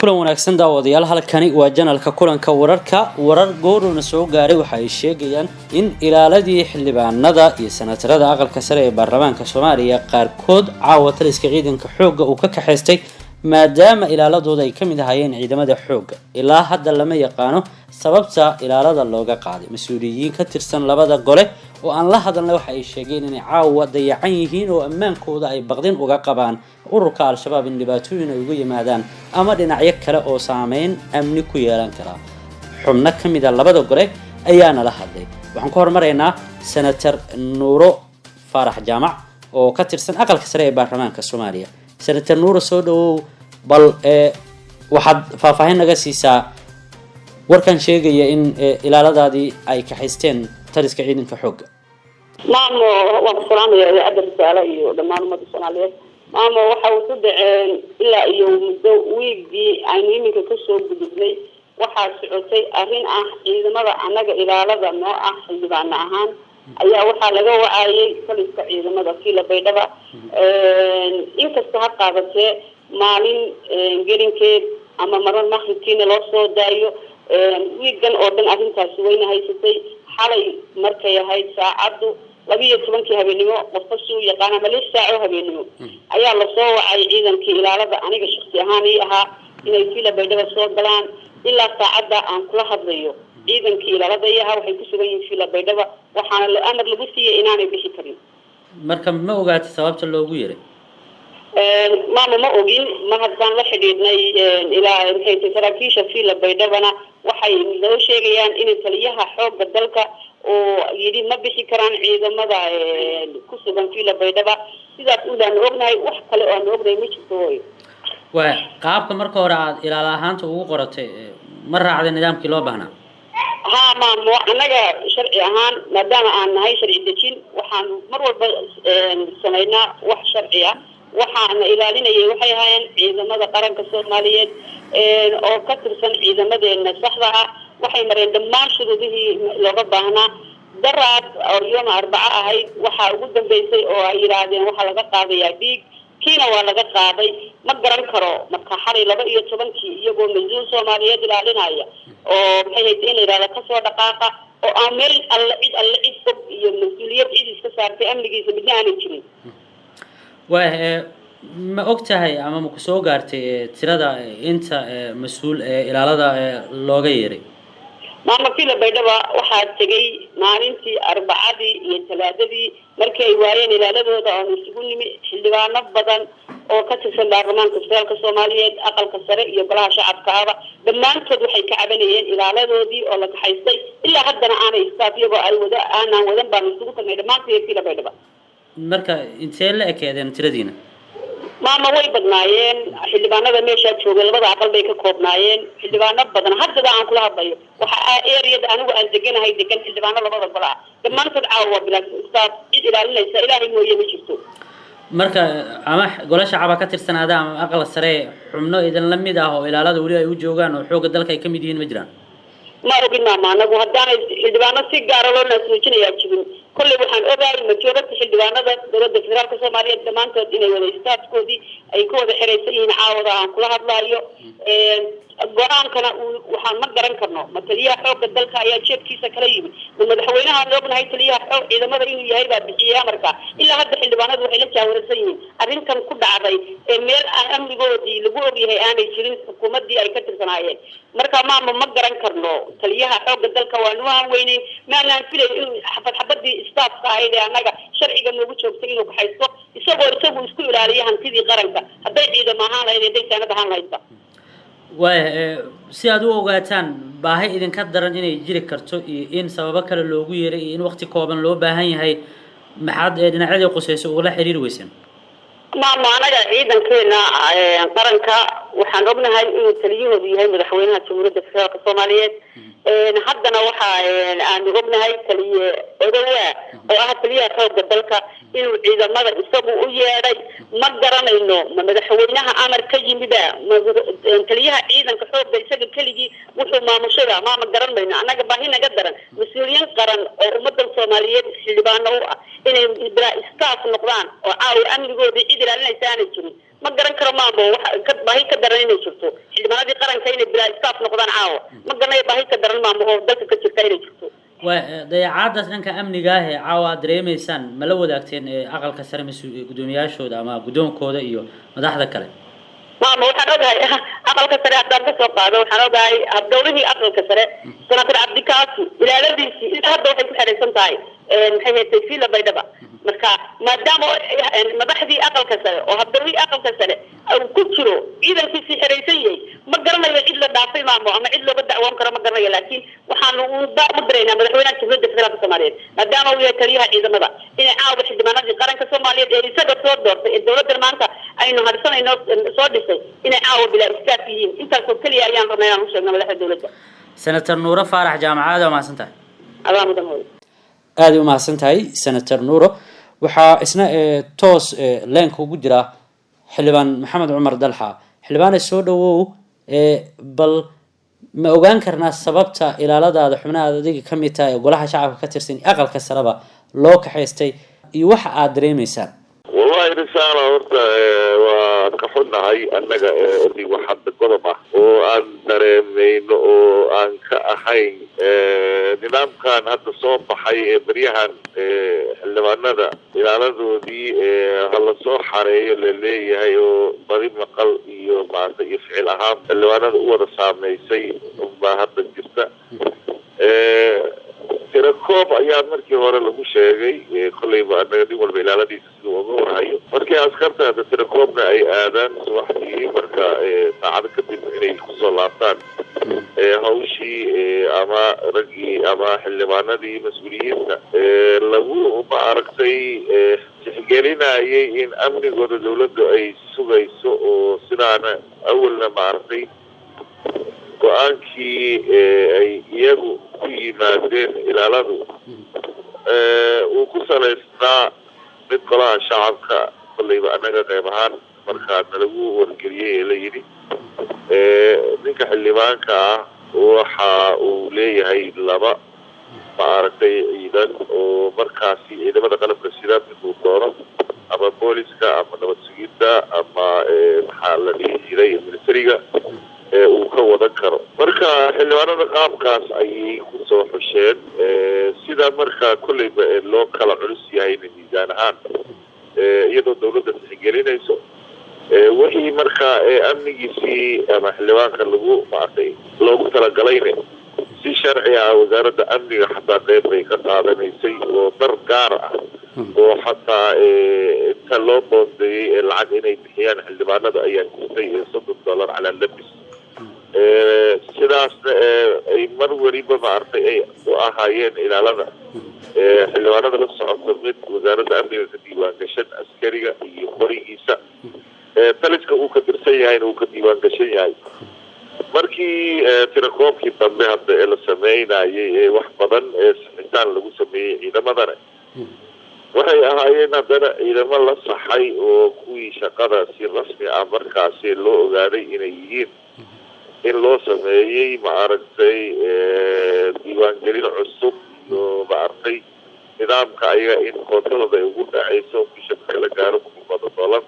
Kulan wanaagsan daawadayaal, halkani waa janalka kulanka wararka. Warar gooruna soo gaaray waxa ay sheegayaan in ilaaladii xildhibaanada iyo senatarada aqalka sare ee baarlamaanka Soomaaliya qaarkood caawa taliska ciidanka xoogga uu ka kaxaystay, maadaama ilaaladooda ay kamid ahaayeen ciidamada xoogga. Ilaa hadda lama yaqaano sababta ilaalada looga qaaday. Mas-uuliyiin ka tirsan labada gole oo aan la hadalnay waxa ay sheegeen inay caawa dayacan yihiin oo ammaankooda ay baqdin uga qabaan ururka Al-Shabaab in dhibaatooyin ay uga yimaadaan ama dhinacyo kale oo saameyn amni ku yeelan karaa. Xubno ka mid a labada gole ayaana la hadlay. Waxaan ku hormaraynaa Senator Nuuro Faarax Jaamac oo ka tirsan aqalka sare ee baarlamaanka Soomaaliya. Senator Nuuro, soo dhawow. Bal waxaad faahfaahin naga siisaa warkan sheegaya in ilaaladaadii ay kaxaysteen taliska ciidanka xoogga. Maamo, waan ku salaamaya idaacadda Risaalo iyo dhammaan ummadda Soomaaliyeed. Maamo, waxa uu ku dhaceen ilaa iyo muddo wiigii aynu iminka kasoo gudubnay waxaa socotay arrin ah ciidamada annaga ilaalada noo ah xildhibaano ahaan ayaa waxaa laga wacaayay taliska ciidamada Kiila Baydhaba. Inkasta ha qaadatee maalin gelinkeed ama marar maqribkiina loo soo daayo, wiigan oo dhan arrintaasi wayna haysatay. Xalay markay ahayd saacaddu 12-kii habeenimo, qofka si u yaqaan, ama 6 saac oo habeenimo, ayaa lasoo wacay ciidankii ilaalada aniga shaksi ahaan ii ahaa inay Fiila Baydhaba soo galaan. Ilaa saacadda aan kula hadlayo, ciidankii ilaalada ii ahaa waxay ku sugan yihiin Fiila Baydhaba, waxaana amar lagu siiyey inaanay bixi karin. Marka ma ogaatay sababta loogu yeray? Maama, ma ogin. Ma haddaan la xidhiidhnay ilaa maxay tay saraakiisha Fiila Baydhabana, waxay noo sheegayaan inay taliyaha xoogga dalka oo yidhi ma bixi karaan ciidamada ku sugan Fiila Baydhaba. Sidaas un baanu ognahay, wax kale oo aanu ognahay ma jirto, hooyo. Waa qaabka marka hore aada ilaala ahaanta ugu qoratay, ma raacday nidaamkii loo baahnaa? Haa maamo, annaga sharci ahaan maadaama aan nahay sharci dejin, waxaanu mar walba samaynaa wax sharci ah. Waxaana ilaalinayay waxay ahaayeen ciidamada qaranka Soomaaliyeed oo ka tirsan ciidamadeena saxda ah. Waxay mareen dhammaan shuruudihii looga baahnaa. Daraad oo yooma Arbaco ahayd waxaa ugu dambeysay oo ay yidhaahdeen waxaa laga qaadayaa dhiig, kiina waa laga qaaday. Ma garan karo marka xalay 12-kii iyagoo mas-uul Soomaaliyeed ilaalinaya oo maxay hayse in la yidhahda kasoo dhaqaaqa, oo aan meel alle cid alle cid og iyo mas-uuliyad cid iska saartay amnigiisa midna aanay jirin. Waaya, ma og tahay ama ma ku soo gaartay tirada inta mas-uul ee ilaalada looga yeeray? Maama, Fila Baydhaba waxaa tegay maalintii Arbacadii iyo Talaadadii markii ay waayeen ilaaladooda oonu isugu nimi xildhibaano badan oo ka tirsan baarlamaanka federaalka Soomaaliyeed, aqalka sare iyo golaha shacabka aba. Dhammaantood waxay ka cabanayeen ilaaladoodii oo la kaxaystay, ilaa haddana aanay staff iyagoo ay wada aanaan wadan baanu isugu tagnay dhammaantood Fila Baydhaba. Marka intee la ekeedeen tiradiina? Maama, way badnaayeen xildhibaanada meeshaa joogay. Labada aqal bay ka koobnaayeen xildhibaano badan. Haddaba aan kula hadlayo, waxa areada anigu aan deganahay degan xildhibaano labada gol ah. Dhammaantood caawa waa bilaa staff, cid ilaalinaysa Ilaahay mooye ma jirto. Marka ama golo shacaba ka tirsanaada ama aqal sare, xubno idin la mid ah oo ilaalada weli ay u joogaan oo xoogga dalka ay ka mid yihiin ma jiraan? Ma ogin maama. Anagu haddaanay xildhibaano si gaara loo naasnuujinayaa jirin, kolley waxaan ogahay majority xildhibaanada dowladda federaalka Soomaaliyeed dhammaantood inay wada staafkoodii ay ku wada xiraysan yihiin caawada aan kula hadlaayo. Go-aankana waxaan ma garan karno, ma taliyaha xoogga dalka ayaa jeebkiisa kala yimid, ma madaxweynahaan ognahay taliyaha xoog ciidamada inuu yahay baa bixiyey amarka. Ilaa hadda xildhibaanadu waxay la jaawarsan yihiin arrintan ku dhacday ee meel aan amnigoodii lagu ogyahay aanay jirin xukuumadii ay ka tirsanaayeen. Marka maama, ma garan karno. Taliyaha xoogga dalka waanu aan weyneyn, maanaan filay inuu xabad xabadii staafka ahayd ee annaga sharciga noogu joogtay inuu kaxaysto, isagoo isagu isku ilaaliya hantidii qaranka, hadday ciidamo ahaan lahayd, hadday saanad ahaan lahaydba. Waaya, si aad u ogaataan baahi idinka daran inay jiri karto iyo in sababo kale loogu yeeray iyo in waqti kooban loo baahan yahay, maxaad dhinacyadii qusayso ugala xiriiri weyseen? Maama, anaga ciidankeena qaranka waxaan ognahay inuu taliyahoodu yahay madaxweynaha Jamhuuriyadda Federaalka Soomaaliyeed. Haddana waxa aanu ognahay taliye Odowa oo ah taliyaha xoogga dalka inuu ciidamada isagu u yeedhay. Ma garanayno ma madaxweynaha amar ka yimida, ma taliyaha ciidanka xoogga isaga keligii wuxuu maamushada. Maama, garan mayno. Annaga baahi naga daran, mas-uuliyiin qaran oo ummadan Soomaaliyeed xildhibaano u ah inay bilaa staff noqdaan oo caawa amnigoodii cid ilaalinaysa aanay jirin, ma Ma garan karo, maamo, wax baahi ka daran inay jirto xildhibaanadii qaranka inay bilaa staff noqdaan caawa. Ma garanayo baahi ka daran, maamo, oo dalka ka jirta inay jirto. Wa dayacaadaas dhanka amniga ah ee caawa aad dareemaysaan, ma la wadaagteen aqalka sare guddoomiyaashooda ama guddoonkooda iyo madaxda kale? Maama, waxaan ogahay aqalka sare haddaan kasoo qaado, waxaan ogahay habdowlihii aqalka sare, Senator Cabdikaafi, ilaaladiisii ilaa hadda waxay ku xeraysan tahay, maxay haysay, Villa Baydhaba. Marka maadaama madaxdii aqalka sare oo habdowlihii aqalka sare uu ku jiro ciidankiisii xeraysan yahay, ma garanayo cid la dhaafay, maamo, ama cid looga dacwoon karo, ma garanayo. Laakiin waxaanu baa u diraynaa madaxweynaha Jamhuuriyadda Federaalka Soomaaliyeed, maadaama uu yahay taliyaha ciidamada, inay caawa xildhibaanadii qaranka Soomaaliyeed ee isaga soo doortay ee dowladdan maanta aynu hadsanayno soo dhisay inay caawa bilaa istaaf yihiin. Intaasoo keliya ayaan rabnay inaan u sheegno madaxda dowladda. Senator Nuuro Faarax Jaamacada, waa mahadsan tahay. Adaa mudan, hooy. Aaday u mahadsan tahay, Senator Nuuro. Waxaa isna toos leenka ugu jira Xildhibaan Maxamed Cumar Dalxa. Xildhibaane, soo dhawow. Bal ma ogaan karnaa sababta ilaaladaada, xubnahaad adiga ka mid tahay ee golaha shacabka ka tirsan, aqalka sareba loo kaxaystay iyo waxa aad dareemeysaan? Wallahi, Risaala, horta waan ka xunnahay annaga. Wax hadda godob ah oo aan dareemayno oo aan ka ahayn nidaamkan hadda soo baxay ee beryahan xildhibaanada ilaaladoodii hala soo xareeyo la leeyahay, oo badi maqal iyo maaragtay iyo ficil ahaan xildhibaanada u wada saameysay unbaa hadda jirta. Tirakoob ayaa markii hore lagu sheegay. Kolleyba annaga nin walba ilaaladiisa siduu uga warhayo, markii askarta hadda tirakoobna ay aadaan subaxdii, marka saacado kadib inay kusoo laabtaan hawshii ama raggii ama xildhibaanadii mas-uuliyiinta lagu, ma aragtay, tixgelinayay in amnigooda dawladdu ay sugayso, oo sidaana awalna, maaragtay, go-aankii ay iyagu ku yimaadeen ilaaladu uu ku salaysnaa mid golaha shacabka. Kolleyba annaga qayb ahaan markaa nalagu wargeliyey ee la yidhi ninka xildhibaanka ah waxa uu leeyahay laba, maaragtay, ciidan oo markaasi ciidamada qalabka sida miduu doono, ama booliska ama nabad sugidda ama maxaa la dhihi jiray, militariga, uu ka wadan karo. Marka xildhibaanada qaabkaas ayay kusoo xusheen. Sida marka kolleyba loo kala culus yahayna miisaan ahaan, iyadoo dawladda tixgelinayso wixii marka amnigiisii ama xildhibaanka lagu, maaragtay, loogu talagalayne, si sharci ah wasaaradda amniga xataa qeyb bay ka qaadanaysay, oo dar gaar ah oo xataa inta loo qoondeeyey ee lacag inay bixiyaan xildhibaanada ayaa jirtay, $30 calaa labis. Sidaasna ay mar weliba, maaragtay, ay u ahaayeen ilaalada xildhibaanada la socoto mid wasaaradda amniga ka diiwaan gashan, askariga iyo qorigiisa, taliska uu ka tirsan yahayna uu ka diiwaan gashan yahay. Markii tirakoobkii dambe hadda ee la sameynayay ee wax badan ee sixitaan lagu sameeyey ciidamadana, waxay ahaayeen haddana ciidamo la saxay oo kuwii shaqada si rasmi ah markaasi loo ogaaday inay yihiin, in loo sameeyey, maaragtay, diiwaangelin cusub iyo, maaragtay, nidaamka ayaga in koontadooda ay ugu dhacayso bisha marka la gaaro $1,000,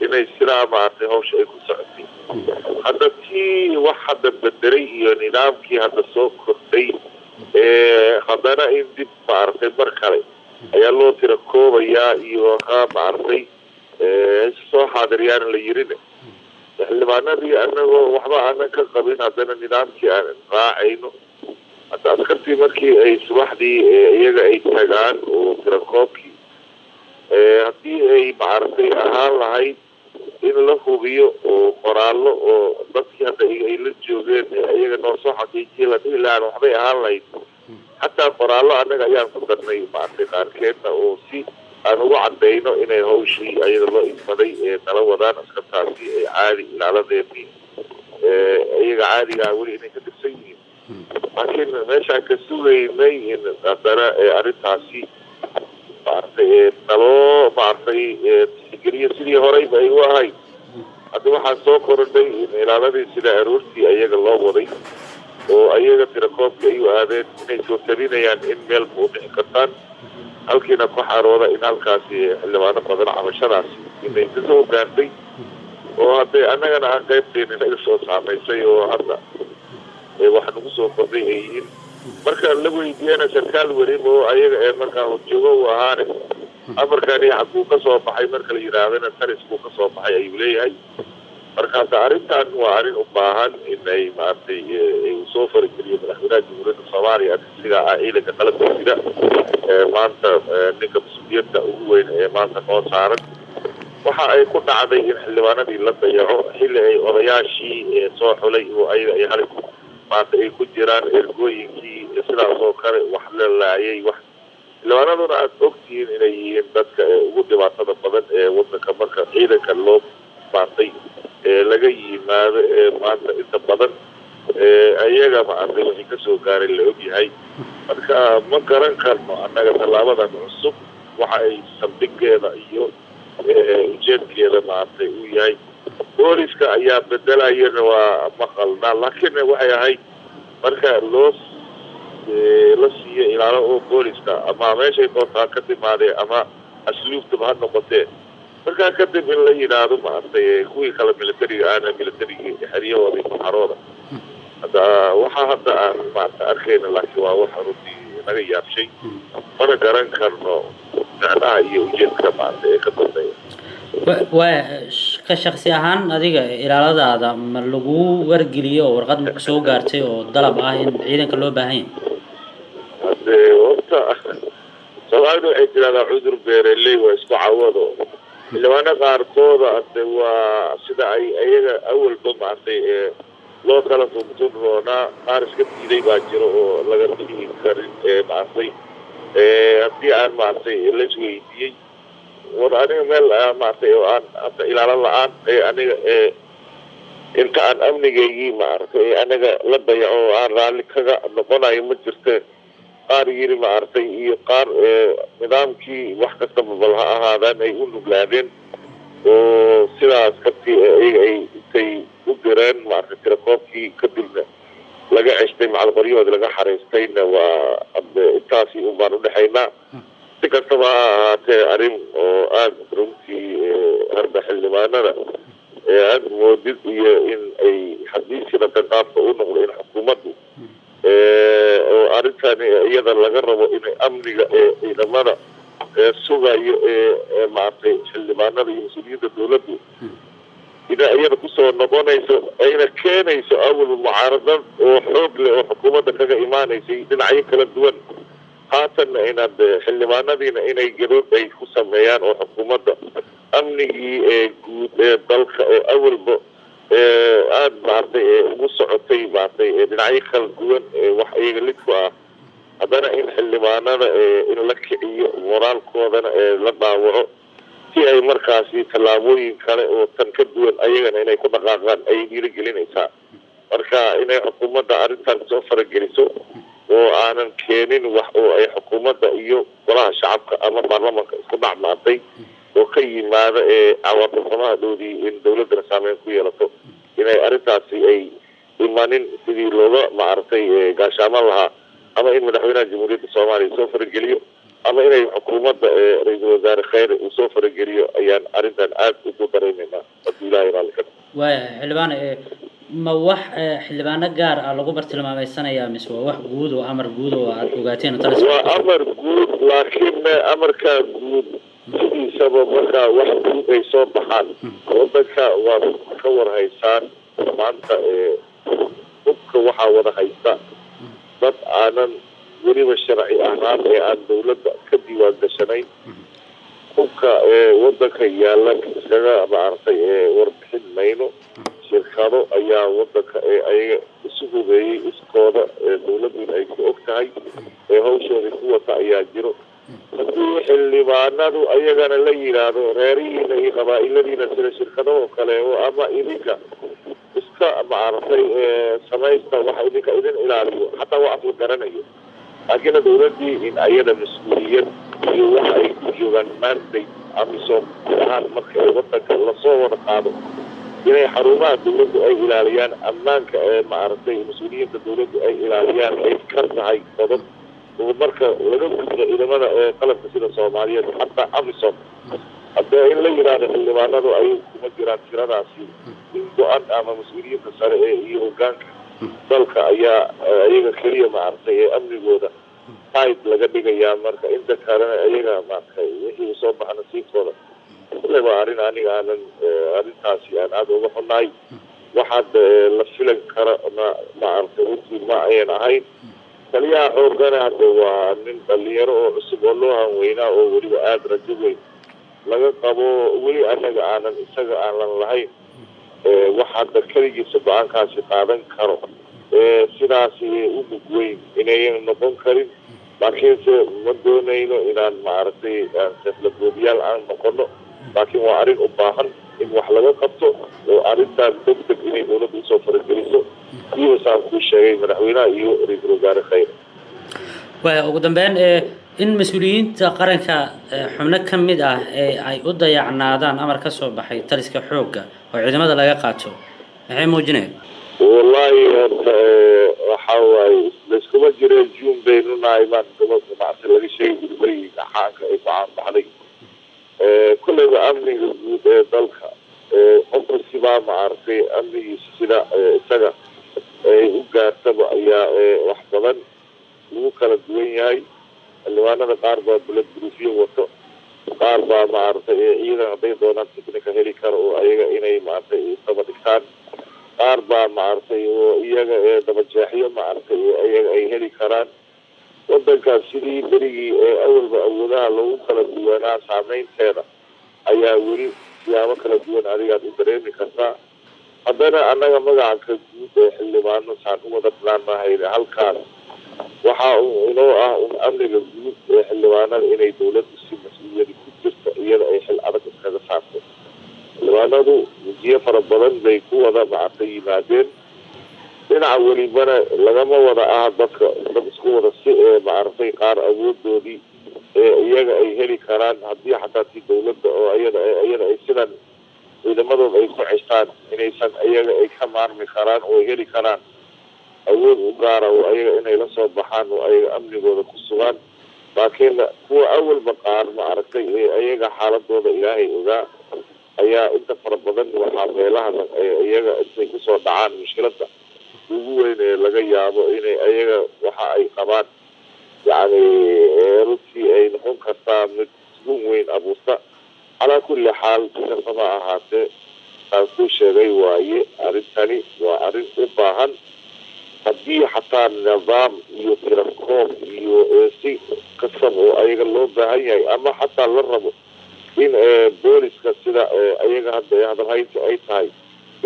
inay sidaa, maaragtay, hawsha ay ku socotay. Hadda tii wax hadda bedelay iyo nidaamkii hadda soo kordhay, haddana in dib, maaragtay, mar kale ayaa loo tira koobayaa iyo ha, maaragtay, soo xaadiriyaan la yirina, xildhibaanadii anagoo waxba aanan ka qabin, haddana nidaamkii aan raacayno. Hadda askartii markii ay subaxdii iyaga ay tagaan oo tirakoobkii, haddii ay, maaragtay, ahaan lahayd in la hubiyo oo qoraallo oo dadkii hadda ay la joogeen iyaga noo soo xaqiijiya la dhihi lahaan, waxbay ahaan lahayd. Xataa qoraallo annaga ayaan ku darnay, maaragtay, qaarkeedna oo si aan ugu cadayno inay hawshii ayaga loo igmaday ee nala wadaan askartaasi ay caadi ilaaladeedii iyaga caadiga ah weli inay ka tirsan yihiin. Laakiin meeshaan ka sugaynay in haddana arrintaasi, maaragtay, naloo, maaragtay, tixgeliyo sidii horeyba ay u ahayd, hadda waxaan soo korodhay in ilaaladii sida aroortii ayaga loo waday oo ayaga tirakoobka ay u aadeen inay soo talinayaan in meel ma u bixi kartaan halkiina ku xarooda, in halkaasi xildhibaano badan cabashadaasi inay kasoo gaartay. Oo haddee annagana aan qaybteeni naga soo saamaysay oo hadda wax nagu soo kordhay ay yihiin. Marka la weydiiyana sarkaal weliba oo ayaga ee markaa horjoogo u ahaane, amarkani xaguu ka soo baxay marka la yidhaahdana, taliskuu ka soo baxay ayuu leeyahay. Markaas arrintan waa arrin u baahan in ay maaragtay uu soo farageliyo madaxweynaha Jamhuuriyadda Soomaaliya sidaa ah ciidanka qalabka sida maanta ninka mas-uuliyadda ugu weyn ee maanta noo saaran. Waxa ay ku dhacday in xildhibaanadii la dayaco xilli ay odayaashii soo xulay oo ayaga ay halis maanta ay ku jiraan, ergooyinkii sidaas oo kale wax la laayay, wax xildhibaanaduna aada ogtihiin inay yihiin dadka ugu dhibaatada badan ee wadanka marka ciidanka loo maartay ee laga yimaado, ee maanta inta badan ayaga maartay wixii kasoo gaaray la ogyahay. Marka ma garan karno annaga tallaabadan cusub waxa ay saldhigeeda iyo ujeedkeeda maaragtay uu yahay. Booliska ayaa bedelayana waa maqalnaa, laakiin waxay ahayd marka loo la siiyo ilaalo oo booliska ama meeshay doontaa ka timaadee ama asluubtaba ha noqotee, markaa kadib in la yidhaahdo maaragtay kuwii kale militariga aana militarigii xeryahoodii maxarooda. Hadda waxa hadda aan maarata arkayna, laakiin waa wax runtii naga yaabshay, mana garan karno micnaha iyo ujeedka maarata ee ka dambeeya. Waa ka shaksi ahaan adiga ilaaladaada ma lagu wargeliyey oo warqad ma kusoo gaartay oo dalab ah in ciidanka loo baahan yahay? Hadee horta Soomaalidu waxay tidahdaa cudur beereley waa isku cawado. Xildhibaano qaarkooda hade waa sida ay ayaga awalba maaragtay loo kala tuntun roonaa, qaar iska diiday baa jiro oo laga dhihi karin maaragtay haddii aan maaragtay la isweydiiyey, war aniga meel maaragtay oo aan hadda ilaalo la-aan aniga inta aan amnigaygii maaragtay aniga la dayaco oo aan raalli kaga noqonayo ma jirte. Qaar yiri maaragtay iyo qaar nidaamkii wax kastaba bal ha ahaadaan ay u nuglaadeen oo sidaas kabtii iyaga ay intay u direen maaragtay tirakoobkii kadibna laga ceshtay, macalqoryahoodi laga xariistayna, waa intaasi un baan udhexaynaa. Si kastaba ha ahaatee, arrin oo aada runtii hadda xildhibaanada aada moodid iyo in ay haddii sida qaabka u noqdo in xukuumaddu oo arrintani iyada laga rabo inay amniga ee ciidamada sugayo ee maaragtay xildhibaanada iyo mas-uuliyiinta dawladdu ina iyada kusoo noqonayso, ayna keenayso awal mucaaradad oo xoog leh oo xukuumadda kaga imaanaysay dhinacyo kala duwan, haatanna inaad xildhibaanadiina inay gadood ay ku sameeyaan oo xukuumadda amnigii ee guud ee dalka oo awalba aada maaragtay ugu socotay maaragtay dhinacyo kala duwan wax iyaga lid ku ah, haddana in xildhibaanada in la kiciyo moraalkoodana la dhaawaco si ay markaasi tallaabooyin kale oo tan ka duwan ayagana inay ku dhaqaaqaan ayay dhiirigelinaysaa. Marka inay xukuumadda arrintan soo farageliso oo aanan keenin wax oo ay xukuumadda iyo golaha shacabka ama baarlamanka isku dhacmaatay oo ka yimaada ee cawaaqibxumaha dhoodii in dawladdana saameyn ku yeelato, inay arrintaasi ay imanin sidii looga maaragtay gaashaaman lahaa, ama in madaxweynaha Jamhuuriyadda Soomaaliya soo farageliyo ama inay xukuumadda ra-iisul wasaare Kheyre uu soo farageliyo ayaan arrintan aada ugu daraynaynaa haddii Ilahay raalli ka Waaya xildhibaan, ma wax xildhibaano gaar ah lagu bartilmaameysanayaa mise waa wax guud oo amar guud oo aada ogaateen? Waa amar guud, laakiin amarkaa guud sidiisaba markaa wax guud ay soo baxaan wadanka waad ka warhaysaan. Maanta hubka waxaa wada haysta dad aanan weliba sharci ahaan ee aan dawladda ka diiwaan gashanayn. Hubka wadanka yaalla iskaga maaragtay warbixin mayno, shirkado ayaa wadanka ee ayaga isu hubeeyey iskooda dawladduna ay ku og tahay ee hawshoodii ku wata ayaa jiro. Haddii xildhibaanadu ayagana la yidhaahdo reerihiina iyo qabaa-iladiina sida shirkadahoo kale oo ama idinka iska maaragtay samaysta waxa idinka idin ilaaliyo, xataa waa afla garanayo, laakiin dawladdii in ayada mas-uuliyad iyo waxa ay ku joogaan mandate AMISOM ahaan marka ay wadanka lasoo wada qaado inay xarumaha dawladdu ay ilaaliyaan, ammaanka ee maaragtay mas-uuliyiinta dawladdu ay ilaaliyaan ay ka tahay qodob oo marka laga gudbo ciidamada ee qalabka sida Soomaaliyeed xataa AMISOM Haddee in la yidhaahdo xildhibaanadu ayagu kuma jiraan tiradaasi, in go-an ama mas-uuliyiinta sare ee iyo hogaanka dalka ayaa iyaga keliya maaragtay ee amnigooda tide laga dhigayaa. Marka inta kalena iyaga maaragtay wixii usoo baxa nasiibkooda. Kulle waa arrin aniga aanan arrintaasi aan aada uga xunnahay. Waxaad la filan kara ma maaragtay runtii ma ayan ahayn. Taliyaha xoogana hadde waa nin dhalinyaro oo cusub oo loo hanweynaa oo weliba aada rajo weyn laga qabo. Weli anaga aanan isaga aanan lahayn wax hadda keligiisa go-aankaasi qaadan karo, sidaasi u mug weyn inayan noqon karin. Laakiinse ma doonayno inaan maaragtay aan seeflagoodiyaal aan noqono, laakiin waa arrin u baahan in wax laga qabto oo arrintaan deg deg inay dowladda usoo farageliso, iyo saan kuu sheegay madaxweynaha iyo ra-iisul wasaare Khayre. Waaya, ugu dambeyn, in mas-uuliyiinta qaranka xubno ka mid ah ee ay u dayacnaadaan amar ka soo baxay taliska xoogga oo ciidamada laga qaato, maxay muujinayaan? Wallahi horta waxa waaye layskuma jire June baynu nahay maan gobolka macsi laga sheegi jiri berigii gaxaanka ay ku caanbaxday. Kolleyba amniga guud ee dalka qofka sibaa maaragtay amnigiisa sida isaga ay u gaartaba ayaa wax badan lagu kala duwan yahay. Xildhibaanada qaar baa bulad buruufyo wato, qaar baa maaragtay ciidan hadday doonaan technica heli karo oo ayaga inay maaragtay daba dhigtaan, qaar baa maaragtay oo iyaga ee dabajeexyo maaragtay iyaga ay heli karaan. Wadankaas sidii berigii ee awalba awoodaha loogu kala duwanaa saameynteeda ayaa weli siyaabo kala duwan adigaad u dareemi kartaa. Haddana annaga magaca ka guud ee xildhibaano saan u wada dhanaanahayna halkaas waxa uu inoo ah un amniga guud ee xildhibaanada inay dowladdu si mas-uuliyadi ku jirto iyada ay xil adag iskaga saarto. Xildhibaanadu wejiyo fara badan bay ku wada maaragtay yimaadeen, dhinaca welibana lagama wada aha dadka dad isku wada si ee maaragtay qaar awoodoodii ee iyaga ay heli karaan haddii xataa si dowladda oo iyada iyada ay sidan ciidamadooda ay ku cestaan inaysan iyaga ay ka maarmi karaan oo ay heli karaan awood u gaara oo ayaga inay la soo baxaan oo ayaga amnigooda ku sugaan. Laakiin kuwa awalba qaar ma aragtay ee ayaga xaaladooda Ilaahay ogaa ayaa inta fara badan waxaa meelaha iyaga intay kusoo dhacaan mushkiladda ugu weyn ee laga yaabo inay ayaga waxa ay qabaan yacni runtii ay noqon kartaa mid gun weyn abuurta. Calaa kulli xaal, si kastaba ahaatee, saan kuu sheegay waaye, arrintani waa arrin u baahan haddii xataa nidaam iyo tirakoob iyo si kastaba oo ayaga loo baahan yahay ama xataa la rabo in booliska sida ayaga hadda ee hadalhaynta ay tahay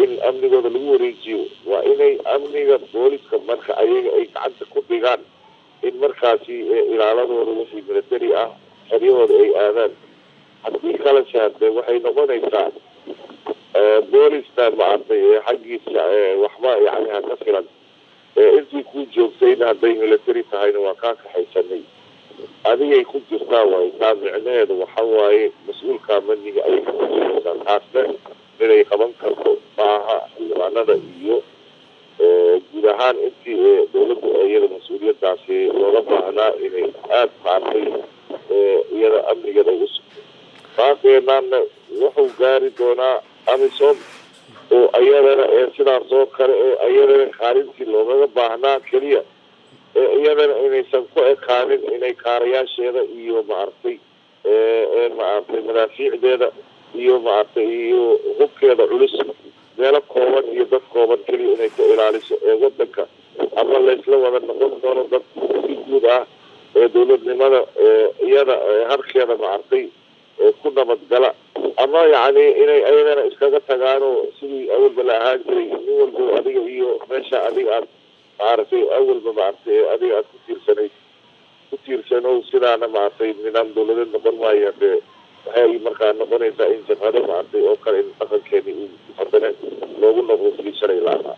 in amnigooda lagu wareejiyo, waa inay amniga booliska marka ayaga ay gacanta ku dhigaan in markaasi ilaaladooda wixii military ah xeryahooda ay aadaan. Haddii kalese hadee waxay noqonaysaa boolista maaragtay xaggiisa waxba yani ha ka filan intii ku joogtayna hadday military tahayna waa kaa kaxaysanay adigay ku jirtaa. Waay taa micnaheedu waxa waaye mas-uulka amniga ayay ka jiraysaa, taasna inay qaban karto maaha xildhibaanada iyo guud ahaan intii dowladda iyada mas-uuliyadaasi looga baahnaa inay aada maaragtay iyada amnigeeda ay u sugto. Baaqeenaana wuxuu gaari doonaa AMISOM oo iyadana ee sidaas oo kale ee iyadana kaalintii loogaga baahnaa keliya ee iyadana inaysan ku ekaanin inay kaarayaasheeda iyo maaragtay maaragtay madaafiicdeeda iyo maaragtay iyo hubkeeda culus meelo kooban iyo dad kooban keliya inay ku ilaaliso ee wadanka ama laysla wada noqon doono dad si guud ah ee dowladnimada iyada harkeeda maaragtay ku nabadgala, ama yacni inay ayagana iskaga tagaanoo sidii awalba la ahaan jiray, nin walbo adiga iyo meesha adiga aad maaragtay awalba maaragtay adiga aad ku tiirsanayd ku tiirsanow, sidaana maaragtay nidaam dowladeed noqon maayo. Dee waxay markaa noqonaysaa in jabhado maaragtay oo kale in dhaqankeeni uu haddana loogu noqdo sidii shalay la ahaa.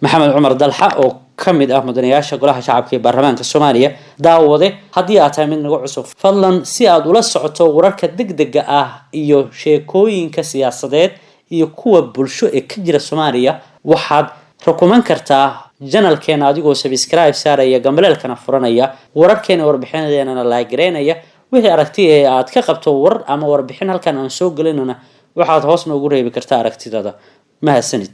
Maxamed Cumar Dalxa oo ka mid ah mudanayaasha Golaha Shacabka ee Baarlamaanka Soomaaliya. Daawade, haddii aad tahay mid nagu cusub, fadlan si aad ula socoto wararka degdega ah iyo sheekooyinka siyaasadeed iyo kuwa bulsho ee ka jira Soomaaliya, waxaad rukuman kartaa channelkeena adigoo subscribe saaraya, gambaleelkana furanaya, wararkeena warbixinadeenana laagareynaya. Wixii aragti ee aad ka qabto warar ama warbixin halkan aan soo gelinana, waxaad hoos noogu reebi kartaa aragtidaada. Mahadsanid.